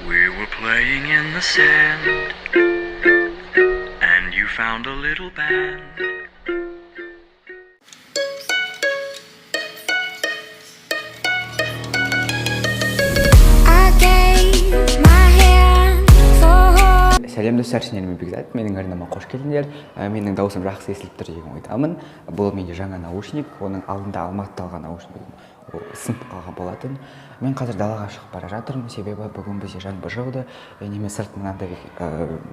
We were playing in the sand, and you found a little band. I gave my hand for hope. Сәлем, достар! Сендермен Бекзат. Менің арнама қош келдіңдер. Менің дауысым жақсы естіліп тұр деген ойдамын. Бұл менде жаңа наушник, оның алдында Алматыда алған наушнигім, ол сынып қалған болатын. Мен қазір далаға шығып бара жатырмын, себебі бүгін бізде жаңбыр жауды және мен сырт мынандай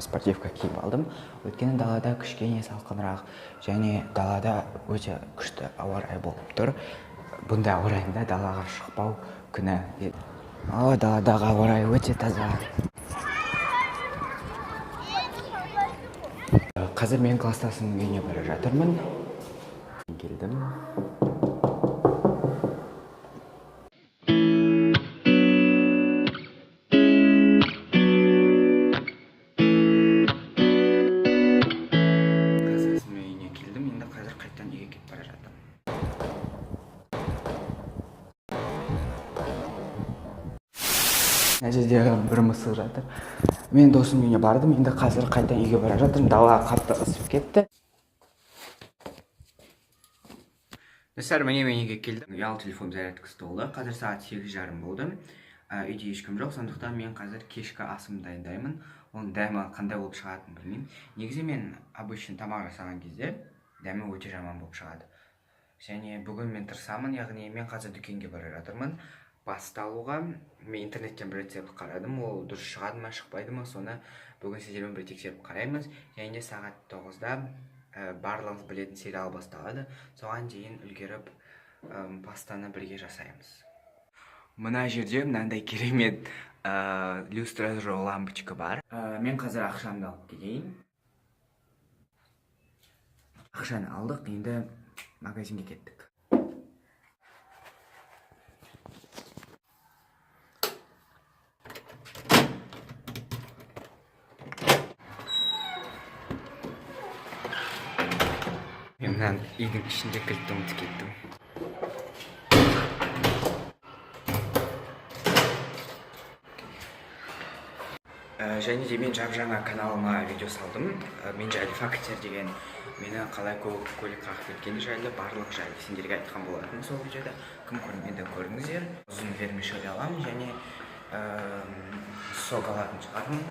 спортивка киіп алдым, өйткені далада кішкене салқынырақ және далада өте күшті ауа райы болып тұр. Бұндай ауа райында далаға шықпау күнә. О, даладағы ауа райы өте таза. Қазір мен класстасымның үйіне бара жатырмын. Келдім. Класстасымның үйіне келдім, енді қазір қайтадан үйге кетіп бара жатырмын. Мына жерде бір мысық жатыр. Мен досымның үйіне бардым, енді қазір қайтадан үйге бара жатырмын. Дала қатты ысып кетті. Достар, міне, мен үйге келдім. Ұялы телефон зарядкасы толды. Қазір сағат 8:30 болды. Үйде ешкім жоқ, сондықтан мен қазір кешкі асымды дайындаймын. Оның дәмі қандай болып шығатынын білмеймін. Негізі мен обычно тамақ жасаған кезде дәмі өте жаман болып шығады. Және бүгін мен тырысамын, яғни мен қазір дүкенге бара жатырмын паста алуға. Мен интернеттен бір рецепт қарадым, ол дұрыс шығады ма, шықпайды ма, соны бүгін сіздермен бір тексеріп қараймыз. Және де сағат 9-да барлығыңыз білетін сериал басталады. Соған дейін үлгеріп, пастаны бірге жасаймыз. Мына жерде мынандай керемет люстра жоқ лампочка бар. Мен қазір ақшамды алып келейін. Ақшаны алдық, енді магазинге кеттік. Мен мына үйдің ішінде кілтті ұмытып кеттім. Және де мен жап-жаңа каналыма видео салдым. Мен жайлы факттер деген, мені қалай көлік қағып кеткені жайлы, барлық жайлы сендерге айтқан болатынмын сол видеода. Кім көрмеді, көріңіздер. Ұзын вермишель аламын және сок алатын шығармын.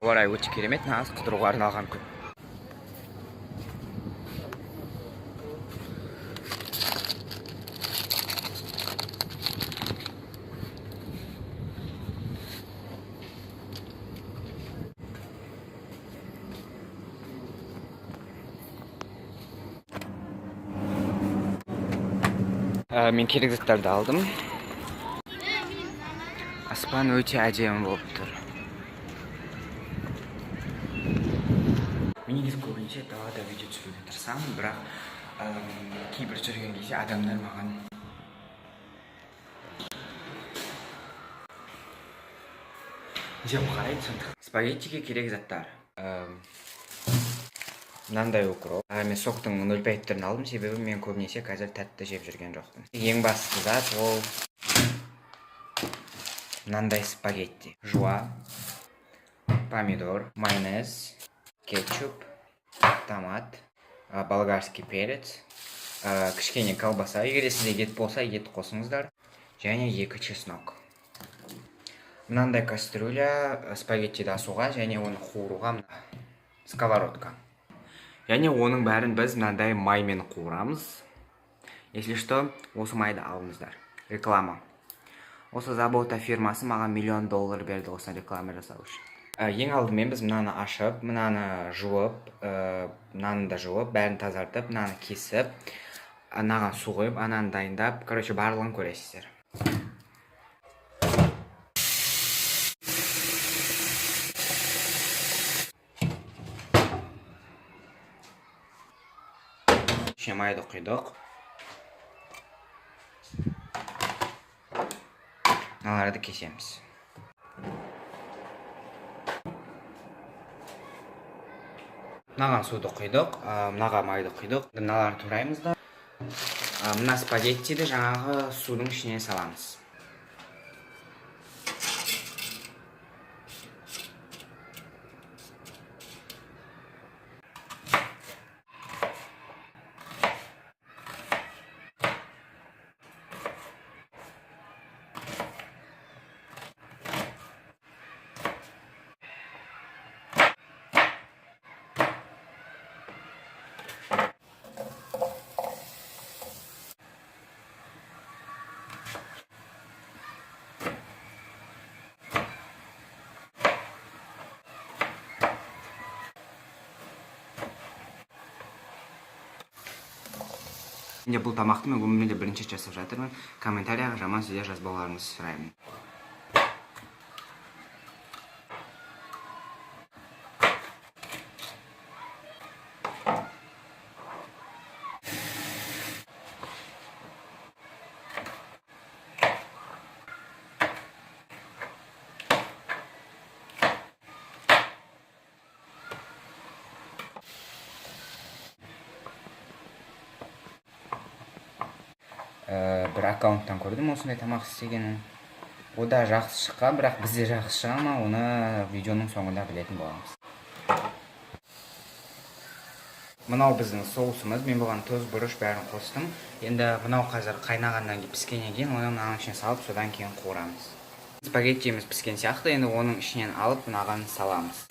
Ауа райы өте керемет, нағыз қыдыруға арналған күн. Мен керек заттарды алдым. Аспан өте әдемі болып тұр. Мен негізі көбінесе далада видео түсіруге тырысамын, бірақ кейбір жүрген кезде адамдар маған деп қарайды, сондықтан спагеттиге керек заттар. Мынандай укроп. Мен соктың 0,5 түрін алдым, себебі мен көбінесе қазір тәтті жеп жүрген жоқпын. Ең басты зат ол мынандай спагетти. Жуа, помидор, майонез, кетчуп, томат, болгарский перец, кішкене колбаса. Егер де сізде ет болса, ет қосыңыздар. Және екі чеснок. Мынандай кастрюля спагеттиді асуға және оны қуыруға сковородка. Және оның бәрін біз мынандай маймен қуырамыз. Если что, осы майды алыңыздар. Реклама. Осы Забота фирмасы маған миллион доллар берді осыны реклама жасау үшін. Ең алдымен біз мынаны ашып, мынаны жуып, мынаны да жуып, бәрін тазартып, мынаны кесіп, анаған су құйып, ананы дайындап, короче, барлығын көресіздер. Ішіне майды құйдық. Мыналарды кесеміз. Мынаған суды құйдық, мынаға майды құйдық. Мыналарды тураймыз да. Мына спагеттиді жаңағы судың ішіне саламыз. Енді бұл тамақты мен өмірімде бірінші рет жасап жатырмын. Комментарияға жаман сөздер жазбауларыңызды сұраймын. Бір аккаунттан көрдім осындай тамақ істегенін. О да жақсы шыққан, бірақ бізде жақсы шыға ма, оны видеоның соңында білетін боламыз. Мынау біздің соусымыз. Мен бұған тұз, бұрыш бәрін қостым. Енді мынау қазір қайнағаннан кейін, піскеннен кейін оны мынаның ішіне салып, содан кейін қуырамыз. Спагеттиіміз піскен сияқты, енді оның ішінен алып мынаған саламыз.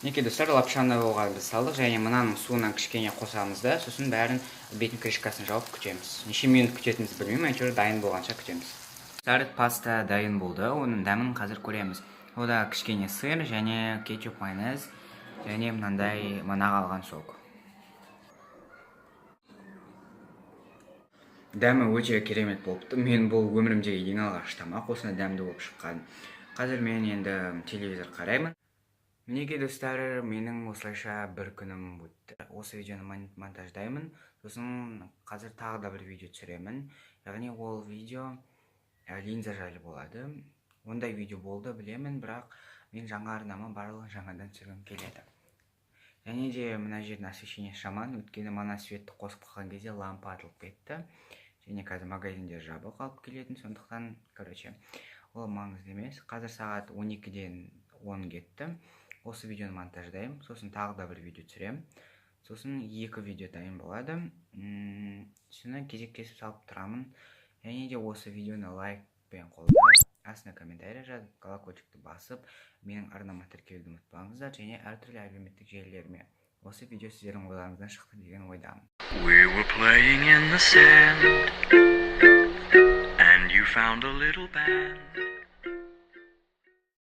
Мінекей достар, лапшаны оған біз салдық және мынаның суынан кішкене қосамыз да, сосын бәрін бетін крышкасын жауып күтеміз. Неше минут күтетінімізді білмеймін, әйтеуір дайын болғанша күтеміз. Достар, паста дайын болды, оның дәмін қазір көреміз. Ода кішкене сыр және кетчуп, майонез және мынандай мына қалған сок. Дәмі өте керемет болыпты. Мен бұл өмірімдегі ең алғашқы тамақ осындай дәмді болып шыққан. Қазір мен енді телевизор қараймын. Мінекей достар, менің осылайша бір күнім өтті. Осы видеоны монтаждаймын. Сосын қазір тағы да бір видео түсіремін. Яғни ол видео линза жайлы болады. Ондай видео болды, білемін, бірақ мен жаңа арнама барлығын жаңадан түсіргім келеді. Және де мына жердің освещение жаман, өйткені мана светті қосып қалған кезде лампа атылып кетті. Және қазір магазиндер жабық алып келетін, сондықтан, ол маңызды емес. Қазір сағат 12:10 кетті. Осы видеоны монтаждаймын, сосын тағы да бір видео түсіремін. Сосын 2 видео дайын болады. Соны кезектесіп салып тұрамын. Және де осы видеоны лайкпен қолдап, астына комментарий жазып, колокольчикті басып, менің арнама тіркелуді ұмытпаңыздар және әртүрлі әлеуметтік желілеріме. Осы видео сіздердің ойларыңыздан шықты деген ойдамын. We were playing in the sand, and you found a little band.